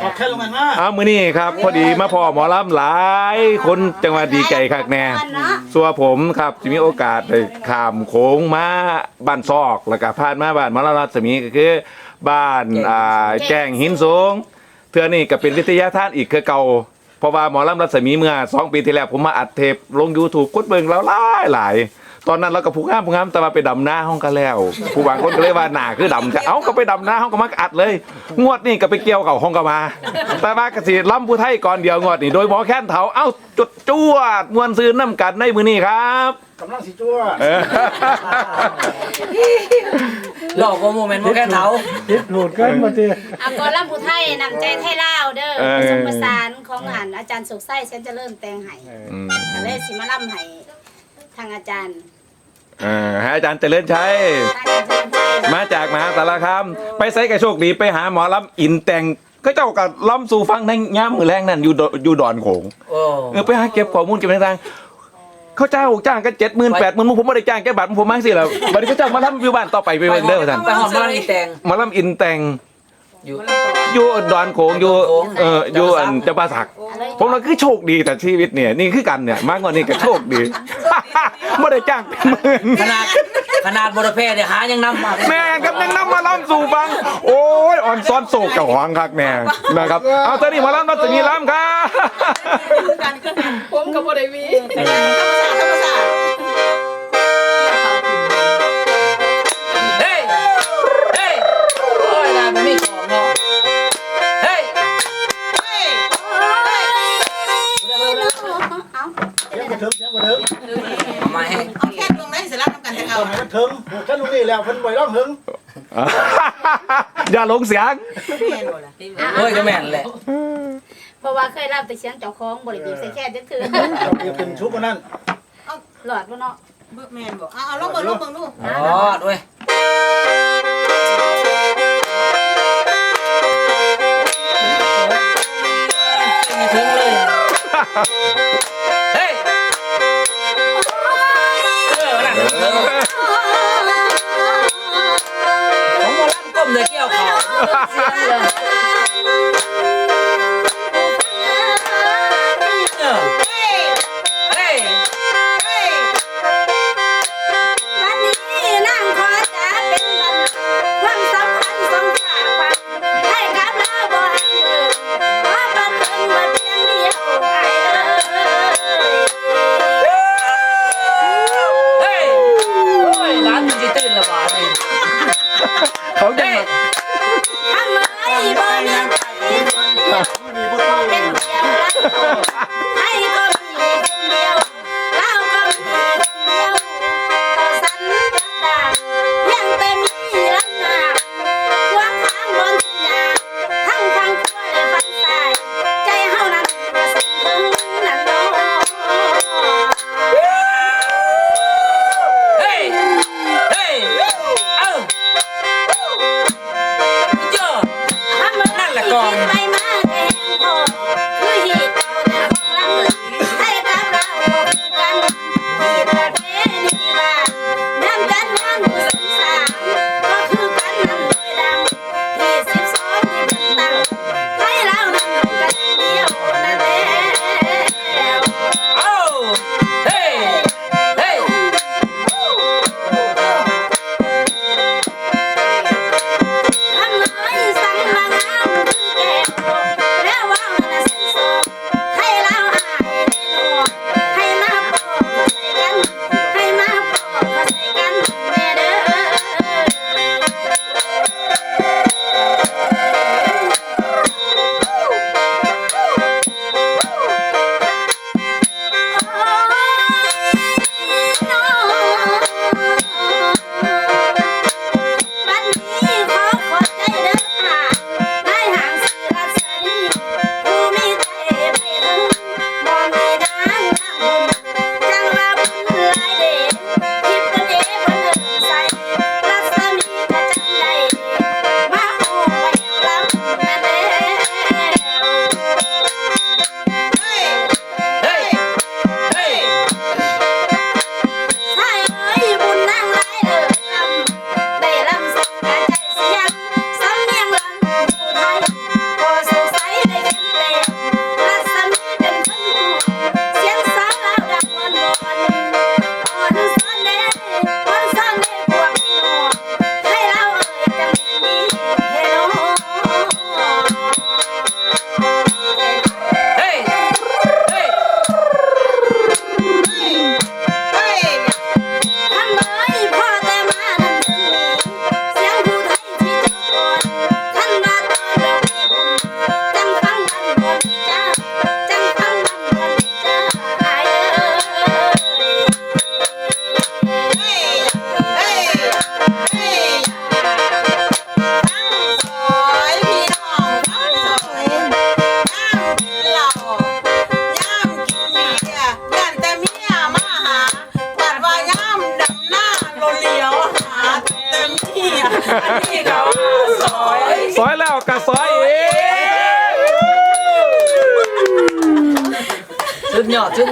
ອອກແຄ່ນລົງກັນມາ ອ້າວ ມື້ນີ້ຄັບ ພໍດີມາພໍ້ໝໍລຳຫຼາຍຄົນ ຈັ່ງວ່າດີໃຈຄັກແນ່. ສ່ວນຜົມຄັບ ຊິມີໂອກາດໄດ້ຂ້າມໂຂງມາບ້ານຊອກ ແລ້ວກະຜ່ານມາບ້ານໝໍລຳລັດສະໝີ ກໍຄືບ້ານ ອ່າ ແຈ້ງຫີນສູງ. ເທື່ອນີ້ກໍເປັນວິທະຍາທານອີກຄືເກົ່າ ເພາະວ່າໝໍລຳລັດສະໝີເມື່ອສອງປີທີ່ແລ້ວ ຜົມມາອັດເທບລົງຢູທູບ ຄົນເບິ່ງລາວຫຼາຍໆ. ຕອນນັ້ນລາວກໍຜູ້ງາມ ຜູ້ງາມ ແຕ່ວ່າໄປດຳນາຫ້ອງກະແລ້ວ ຜູ້ບາງຄົນກໍເລີຍວ່າໜ້າຄືດຳ ເອົາ ກໍໄປດຳນາຫ້ອງກະມາ ກໍອັດເລີຍ. ງວດນີ້ກໍໄປກ່ຽວເຂົ້າຫ້ອງກະມາ ແຕ່ວ່າກໍຊິລຳຜູ້ໄທກ່ອນດຽວງວດນີ້ ໂດຍໝໍແຄນເຖົ້າ. ເອົ້າ ຈວດໆ ມ່ວນຊື່ນນຳກັນໃນມື້ນີ້ຄັບ. ກຳລັງຊິຈົວດ ເອີ ຫຼອກບໍ່ ບໍ່ແມ່ນໝໍແຄນເຖົ້າ ຕິດຫຼູດເກີນ ບໍ່ຕິ ອາ ໝໍລຳຜູ້ໄທ ນ້ຳໃຈໄທລາວເດີ ເອີ ປະສົມປະສານຂອງ ເອີ ອັນ ອາຈານໂຊກໄຊ ແສນຈະເລີນ ແຕ່ງໃຫ້ ເອີ ອືມ ກໍເລີຍຊິມາລຳໃຫ້ທາງອາຈານ ເອີ ໃຫ້ອາຈານຈະເລີນໄຊ ມາຈາກມະຫາສາລະຄາມ ໄປໃສກໍໂຊກດີ ໄປຫາໝໍລຳອິນແຕ່ງ ເຂົາເຈົ້າກໍລຳສູ່ຟັງໃນຍາມມື້ແລງນັ້ນ ຢູ່ ຢູ່ດອນໂຂງ. ເອີ ເອີ ໄປຫາເກັບຂໍ້ມູນເກັບຫຍັງຕ່າງ ເຂົາເຈົ້າຈ້າງກັນເຈັດໝື່ນ ແປດໝື່ນ ໝູ່ຜົມບໍ່ໄດ້ຈ້າງຈັກບາດ ໝູ່ຜົມມາຈັ່ງຊີ້ແຫຼະ. ບັດນີ້ເຂົາເຈົ້າມາລຳຢູ່ບ້ານຕໍ່ໄປ ໄປເບິ່ງເດີວ່າຊັ້ນ ໄປຮອດໝໍລຳອິນແຕ່ງ ໝໍລຳອິນແຕ່ງ ຢູ່ ຢູ່ດອນໂຂງ ຢູ່ ເອີ ຢູ່ອັນຈຳປາສັກ. ໂອ້ ຜົມວ່າຄືໂຊກດີແຕ່ຊີວິດນີ້ ນີ້ຄືກັນນີ້ ມາງວດນີ້ກໍໂຊກດີ ບໍ່ໄດ້ຈ້າງເປັນໝື່ນ ຂະໜາດ ຂະໜາດບໍ່ໄດ້ແພ້ ໄດ້ຫາຍັງນຳມາ ແມ່ນຄັບ ຍັງນຳມາລຳສູ່ຟັງ. ໂອ້ຍ ອອນຊອນໂຊກເຈົ້າຂອງຄັກແນ່ນະຄັບ. ເອົາ ຕອນນີ້ໝໍລຳລັດສະໝີລຳຄັບ ຄືກັນ ຄືກັນ ຜົມກໍບໍ່ໄດ້ມີ ທຳມະຊາດ ທຳມະຊາດ. ເຮີ້ຍ ເຮີ້ຍ ໂອ້ຍ ລາວບໍ່ມີຂອງເນາະ ເຮີ້ຍ ເຮີ້ຍ ເອົາ ສຽງບໍ່ເຖິງ ສຽງບໍ່ເຖິງ ເອົາໃໝ່ ເອົາແຄ່ນລົງໃນ ຊິລຳນຳກັນແທ້ເອົາ ຕ້ອງໃຫ້ມັນເຖິງ ຄັນລົງນີ້ແລ້ວ ເພິ່ນບໍ່ໄດ້ຮ້ອງເຖິງ ຢ່າລົງສຽງ ແມ່ນບໍ່ລະ ໂອ້ຍ ກໍແມ່ນແຫຼະ ເພາະວ່າເຄີຍລຳແຕ່ສຽງເຈົ້າຂອງ ບໍ່ໄດ້ບີບໃສ່ແຄ່ນຈັກເທື່ອ ເຈົ້າບີບຂຶ້ນສູງກວ່ານັ້ນ ເອົ້າ ລອດບໍ່ເນາະ ແມ່ນບໍ່ ເອົາ ເອົາ ລອງເບິ່ງ ລອງເບິ່ງດູ ລອດເວີຍ ເຖິງເລີຍ ເຮີ້ຍ ເອີ ນັ້ນ ເຖິງ ຂອງໝໍລຳກົ້ມໄດ້ກ່ຽວເຂົ້າ ສຽງເລີຍ ເອີ ເຮີ້ຍ ເຮີ້ຍ ເຮີ້ຍ ບັດນີ້ນາງຂໍຈະເປັນບັນ ຄວາມສຳພັນສອງຊາດ ໃຫ້ກັບລາວບໍ່ໃຫ້ເລີກ ຂໍບັດເພິ່ນບັດພຽງດຽວອ້າຍເອີຍ ເຮີ້ຍ ໂອ້ຍ ຫຼານຊິຕື່ນລະບາດນີ້ ເຂົາຈະ ເຮີ້ຍ ທຳໄມບໍ່ມີໃຜ ເປັນດຽວລະ ໃຜກໍມີຄົນດຽວ ລາວກໍມີຄົນດຽວ ກໍສັ່ນຈັກດານ ຍັງແຕ່ມີລຳໜ້າ ຄວາມທາງບ່ອນທີ່ຍາກ ທັງຝັ່ງຂວາ ແລະ ຝັ່ງຊ້າຍ ໃຈເຮົານັ້ນກໍສັ່ນເຖິງນັ້ນເນາະ ເຮີ້ຍ ເຮີ້ຍ ເອີ ໂຍ ນັ້ນແຫຼະກ່ອນ ໄປມາແກງພໍ ຄືຮີດເອົາແຕ່ຂອງລຳເລີຍ ໃຫ້ກັບລາວບໍ່ຄືກັນ ຮີດປະເພນີບ້ານ ງານຈັດງານບຸນສົງສານ ກໍຄືກັນນັ້ນໂດຍດັງ ທີສິບສອງທີ່ເພິ່ນຕັ້ງ ໃຫ້ລາວນັ້ນກັນດຽວນັ້ນແລ້ວ ເອົ້າ ເຮີ້ຍ ເຮີ້ຍ ທຳໄມສັ່ງມາງາມຄືແກງ ສຸດຍອດ ສຸດ